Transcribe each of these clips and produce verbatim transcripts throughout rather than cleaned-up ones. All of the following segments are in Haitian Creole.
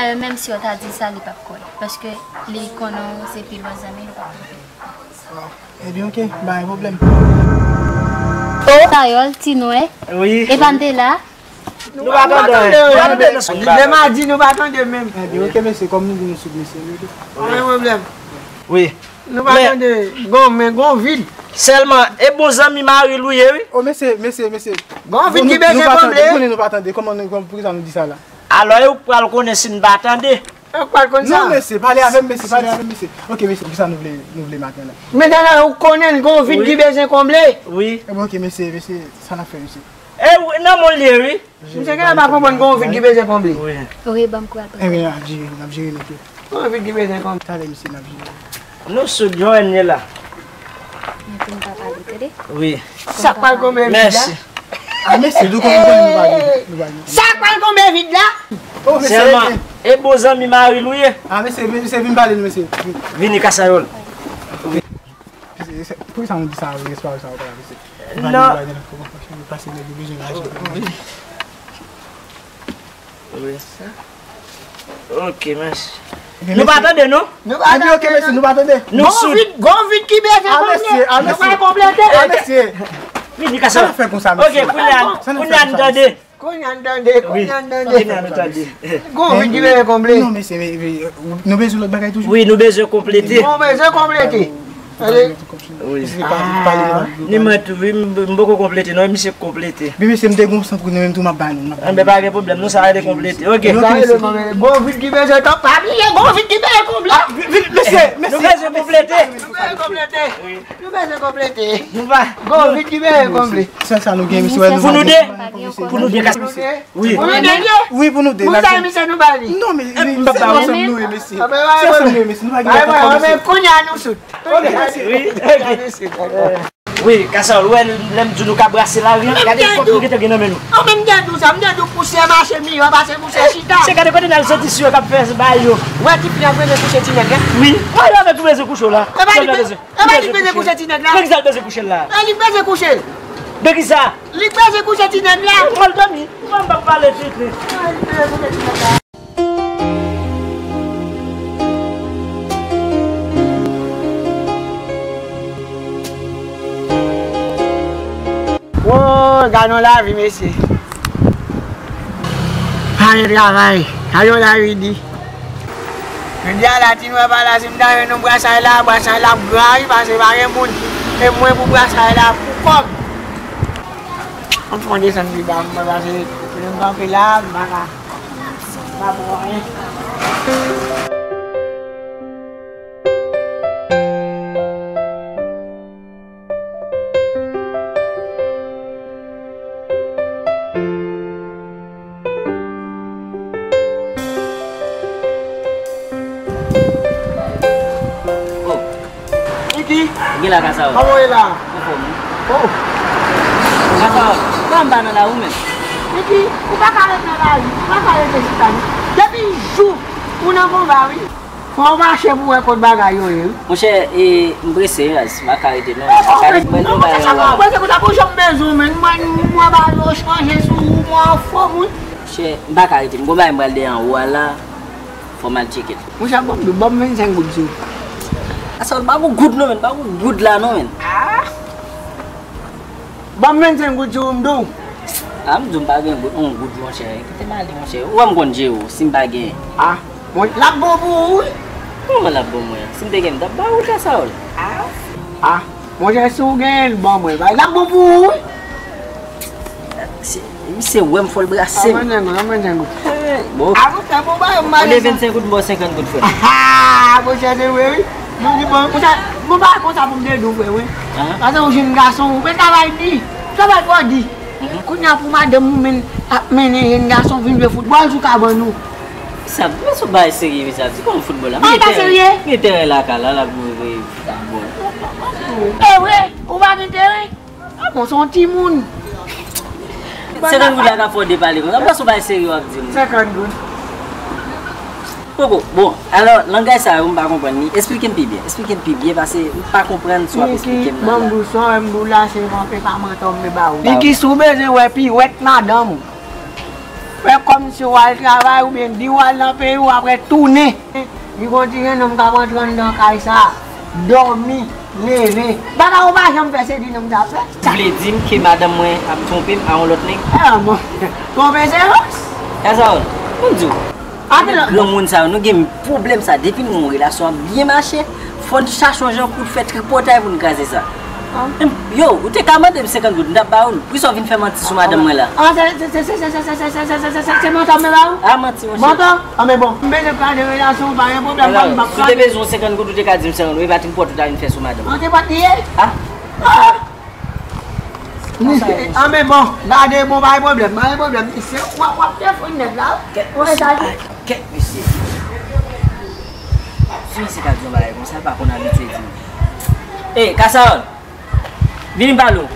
Dayè, menm si w ta di sa, li p ap kwè. Paske li konnen w se pi bon zanmi l, ou p ap twonpe. Ebyen, oke, pa gen pwoblèm. O, Kayòl, Tinwè. Wi. Epa n te la. Nou pa tande anyen. Nou pa tande anyen. Lè m a di nou pa tande menm. Ebyen, oke, mesye, kòm nou di nou soud, mesye, nou di. Pa gen pwoblèm. Wi. Nou pa tande. Gon, men gon vid. Sèlman, e bon zanmi mari l ou ye, wi. O, mesye, mesye, mesye. Gon vid ki bezwen konble. Nou konnen nou pa tande. Kòman nou, kòman, poukisa nou di sa la? Alò, e ou k pral konnen si n pa tande. Ou pral konn sa. Non, mesye, pale avè m, mesye, pale avè m, mesye. Oke, mesye, poukisa nou vle, nou vle maten la? Men, Daniel, ou konnen l gon vid ki bezwen konble. Wi. Ebyen, oke, mesye, mesye, sa n ap fè, mesye? E, wi, nan men w l ye, wi. Misye genlè pa konprann gon vid ki bezwen konble. Wi. Wi, ban m kouraj. Ebyen, n ap jere, n ap jere nou tou. Gon vid ki bezwen konble. Talè, mesye, n ap jere. Nou soud, Joanne ye la. Men pou n pa pale, tande? Wi. Sa k pral konble vit la? Mèsi. A, mesye, nou konn, nou konn, nou pa gen, nou pa gen. Sa k pral konble vit la? O, mesye. Sèlman, e bon zanmi mari l ou ye? A, mesye, mesye, vin pale nou, mesye. Vini, Kasayòl. Mesye, se, poukisa nou di sa, wi, espwa sa, mesye? Nou pa gen, nou pa gen lòt kòman fè, nou pase nèg yo bezwen lajan. Wi. Wi. Ok, mèsi. Nou pa tande, non? Nou pa tande, ok, mesye, nou pa tande. Nou soud. Gon vid, gon vid ki bezwen konble. A, mesye, a, mesye. Nou pral konplete. A, mesye. Vini, Kasayòl. Sa n ap fè konsa, mesye? Ok, kounye a, kounye a n tande. Kounye a n tande, kounye a n tande. Kounye a nou tande. Gon vid ki bezwen konble. Non, mesye, men, men, nou bezwen lòt bagay toujou. Wi, nou bezwen konplete. Nou bezwen konplete. Wi. Ah, ni mwen tou, wi, m, m poko konplete, non, misye konplete. Bi mesye, m te gon sant pou nou menm tou, m ap ba nou, m ap ba nou. Anben, pa gen pwoblèm, non, sa rele konplete, ok. Sa rele konplete. Gon vid ki bezwen konble, pa bliye, gon vid ki bezwen konble. Ah, vi-, vi-, mesye, mesye. Nou bezwen konplete. Nou bezwen konplete. Wi. Nou bezwen konplete. Nou pa. Gon vid ki bezwen konble. Sèl sa nou gen, mesye, wè nou. Pou nou de. Pou nou de, Kasayòl. Wi. Pou nou de. Wi, pou nou de. Pou sa, misye nou ba li. Non, men, men, se ansanm nou ye, mesye. Se ansanm nou ye, mesye. Nou pa gen lòt kòb, mesye. Kounye a nou soud. Ok, mesye. Wi, ok. Wi, Kasayòl, ou wè lè m di nou ka brase lari an, gade kòb nou gentan gen nan men nou. An, men m te di w sa, m te di w pousyè mache miyò pase pousyè chita. Se gade kote n al soti si yo k ap fè bagay yo. Ou wè ti fi a bezwen kouche ti nèg la? Wi. Mwen avèk ou bezwen kouche w la. E pa li bezwen. E pa li k bezwen kouche ti nèg la. Men kisa l bezwen kouche l la? E li k bezwen kouche l. Men kisa? Li k bezwen kouche ti nèg la. Ou pral dòmi. Mwen m p ap pale tenten. Woy, gad yon lavi, mesye. Pa gen travay. Gad yon lavi di. Jodi a la, Tinwè pa la, si m ta jwenn yon brasay la, brasay la ap gran wi, paske pa gen moun. E mwen pou brasay la pou kòb. Ann fè yon desann pi ba, mwen pase, lè m kanpe la, m pa ka, m pa pran anyen. Oh. Niki. Gen la, Kasayòl. Kòman w ye la? Anfòm, wi. Oh. Kasayòl, kòman m pa nan lari menm? Niki, ou pa ka ret nan lari, ou pa ka rete chita, non. Depi jou, ou nan konba, wi. Fò w mache pou w wè kot bagay yo ye, wi. Monchè, e, m prese, raz, m pa ka rete, non. Gade, mwen, nou bay yon lari. Mwen, se konsa, bon, jan m bezwen w, men, mwen, mwen, ba yo chanje sou ou, mwen anfòm, wi. Monchè, m pa ka rete. M gon bagay m pral dèyè anwo a la. Fò m al tcheke l. Monchè, ban m, ban m vennsenk goud, di w. Asa, pa gon goud non, men. Pa gon goud la non, men. Ah! Ban m vennsenk goud, di w, m di w. Ah, m di w m pa gen goud, yon goud, monchè. Kite m ale, monchè. Ou wè m konn jere w, si m pa gen. Ah, bon, l ap bon pou ou, wi. Kòman l ap bon mwen? Si m te gen, m t ap ba ou l, Kasayòl. Ah. Ah. Monchè, si w genyen l, ban mwen. L ap bon pou ou, wi. Si misye wè m, fò l brase m. Anmwen vennsenk goud, anmwen vennsenk goud. Bon. Avan fè bon bagay, m ale. Olye vennsenk goud, m ba w senkant goud, frè. Ah, monchè, se vre, wi. Nou di bon, konsa, bon, pa konsa pou m te di w, frè, wi. Paske w jèn gason, ou fè travay di. Travay twò di. Kounye a pou madanm ou menm ap mennen jèn gason vin jwe foutbòl sou kabann ou. Sa, men se yon bagay serye, mesye, se kòman foutbòl la? An, pa serye? Gen teren lakay la, l ap jwe foutbòl. E vre, ou pa gen teren? Ah bon, se yon timoun. Senkant goud la ka fè w depale konsa. M panse yon bagay serye w ap di m. Senkant goud. Koko, bon, alò, langaj sa yo, m pa konprann li. Esplike m pi byen. Esplike m pi byen, paske m pa konprann sa w ap esplike m nan la. Niki, ban m di w sa, wè m di w la, se manpe pa mantò m te ba ou. Niki, si w bezwen wè piwèt madanm ou, fè kòmsi w al travay oubyen di w al nan peyi w, apre tounen. Li gon ti jennonm k ap antre anndan kay sa, dòmi, leve. Bagay ou pa janm fè, se di nonm sa fè. Ou vle di m ke madanm mwen ap twonpe m a yon lòt nèg? Ah, mon, twonpe se rans. Gazawòl, ban m di w. Atann. Granmoun sa yo, nou gen pwoblèm sa. Depi nou gen yon relasyon ap byen mache, fò n chache yon jan pou n fè tripotay pou n kraze sa. Yo, ou te ka mande m senkant goud, m t ap ba ou l. Poukisa w vin fè manti sou madanm mwen la? Ah, se, se, se mantò m ba ou? Ah, manti, monchè. Mantò? Ah, men bon, m bezwen kraze relasyon, pa gen pwoblèm, mwen m p ap kraze. Si w te bezwen yon senkant goud, ou te ka di m senkant goud, e pa tripotay ou ta vin fè sou madanm mwen. An te pati ye? Ah. Ah, men bon, gade, bon, pa gen pwoblèm, pa gen pwoblèm. Se, w ap, w ap defann nèg la, wi. Kèt mesye, kèt mesye. Si misye ka di yon bagay konsa, l pa konn abitye di. Ey, Kasawòl, vini m pale w.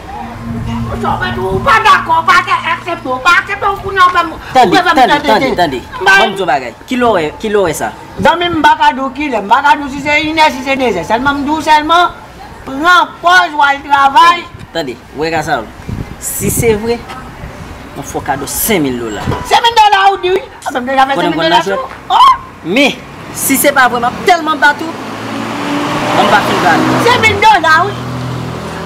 Ou pa dakò, ou pa aksepte, ou pa aksepte, ou kounye a ou fè m. Tande, tande, tande, tande. Ban m di w bagay. Kilè w wè, kilè w wè sa? Zanmi m, m pa ka di w kilè, m pa ka di w si se inè, si se dezè. Sèlman m di w sèlman, pran pòz w al travay. Tande, tande, wè Kasawòl. Si se vre, m ap fè w kado senk mil dola. Senk mil dola ou di wi? Anben m deja fè senk mil dola sou. Oh! Men, si se pa vre, m ap tèlman bat ou, ban m pa fin bat ou. Senk mil dola wi.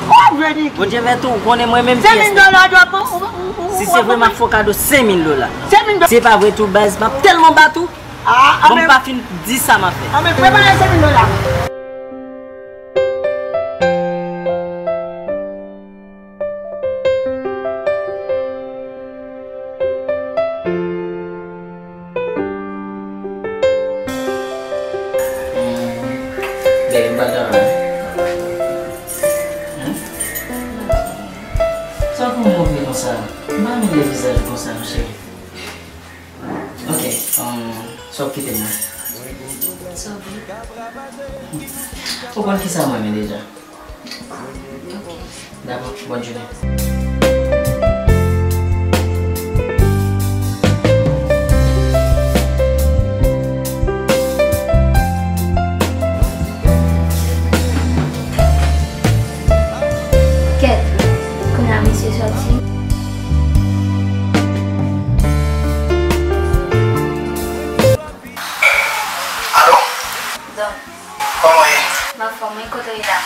Ou ap jwe Niki. Bondye mèt ou, ou konnen mwen menm kiyès. Senk mil dola dwòp ou, ou, ou. Si se vre, m ap fè w kado senk mil dola. Senk mil dola. Si se pa vre tou, baz, m ap tèlman bat ou. Ah, bon, m pa fin di sa m ap fè. Anben, prepare senk mil dola. Bebe, m pa travay. Hmm? Sa w pou move konsa? M pa renmen vizaj ou konsa, non, cheri. Ok, um, sa w ap kite m nan? Sa w vle? Ou konn kisa m renmen deja? Ok. Dakò, bòn jounen. Kèt, kounye a misye sòti. Alo? Don. Kòman w ye? M anfòm, wi, kote w ye la?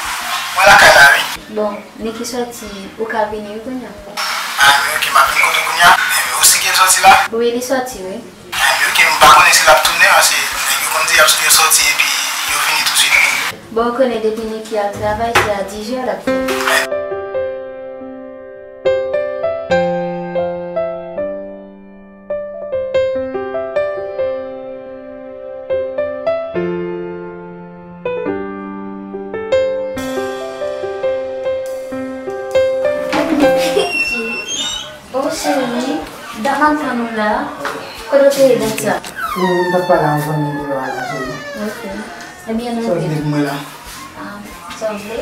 Mwen lakay la, wi. Bon, Niki sòti, ou ka vini, wi, kounye a. Ah, men ok, m ap vin kote w kounye a. Men ou si ke l sòti la? Wi, li sòti, wi. Ah, men ok, m pa konnen si l ap tounen, paske nèg yo konn di y ap, yo sòti epi yo vini touswit. Bon, ou konnen depi Niki al travay, se a dis zè l ap fini. Oh, cheri, dat m ap tann ou la. Kote w te ye dat sa? Wi, m t ap pale ak zanmi m deyò a la, cheri. Ok. Ebyen, nou... Sa w vle pou mwen la? Ah, sa w vle?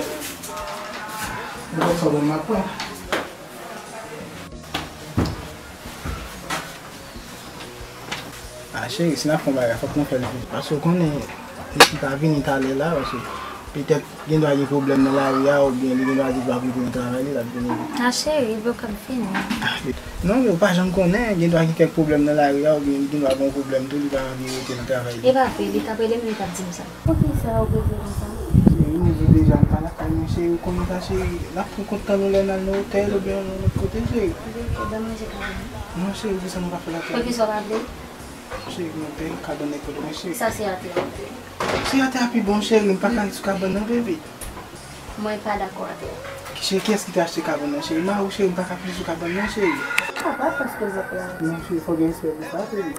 Nenpòt sa w ban m, m ap pran. Ah, cheri, si n ap fè yon bagay, fòk nou fè l vit. Paske w konnen, Niki pa vini talè la, paske petèt gendwa gen pwoblèm nan lari a, oubyen li gendwa di l p ap rete nan travay li, l ap vini vit. Ah, cheri, li poko vini. Ah, non, men ou pa janm konnen, gendwa gen kèk pwoblèm nan lari a, oubyen li gendwa gen yon pwoblèm tou, li pa anvi rete nan travay li. E pa vre, li t ap rele m, li t ap di m sa. Poukisa ou peze konsa? Cheri, m di w deja m pa lakay mwen, cheri, ou konnen sa, cheri. N ap pran kont tan nou lè n al nan otèl oubyen yon lòt kote, cheri. Ebyen, ok, ban m ranje kabann nan. Non, cheri, se sa nou ka fè la. Poukisa w pa vle? Cheri, m pè kabann nan kote mwen, cheri. Sa se atè a. Se atè a pi bon, cheri, m pa ka ret sou kabann nan, baby. Mwen pa dakò avè w. Cheri, kiyès ki te achte kabann nan, cheri? Mari w, cheri, m pa ka ret sou kabann nan, cheri. Papa, paske zòt la. Non, cheri, fò gen respè pou sa, cheri.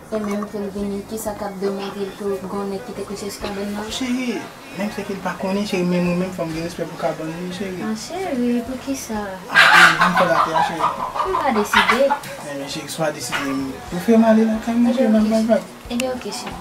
E menm ke l vini, kisa k ap demande l tou, gon nèg ki te kouche sou kabann nan? Cheri, menm si ke l pa konnen, cheri, men mwen menm fò m gen respè pou kabann li, cheri. Ah, cheri, poukisa? Ah, m fè l atè a, cheri. M pa deside. Ebyen, cheri, si w pa deside, m pou fè m ale lakay mwen, cheri, m ap bay vag. Ebyen, ok, cheri.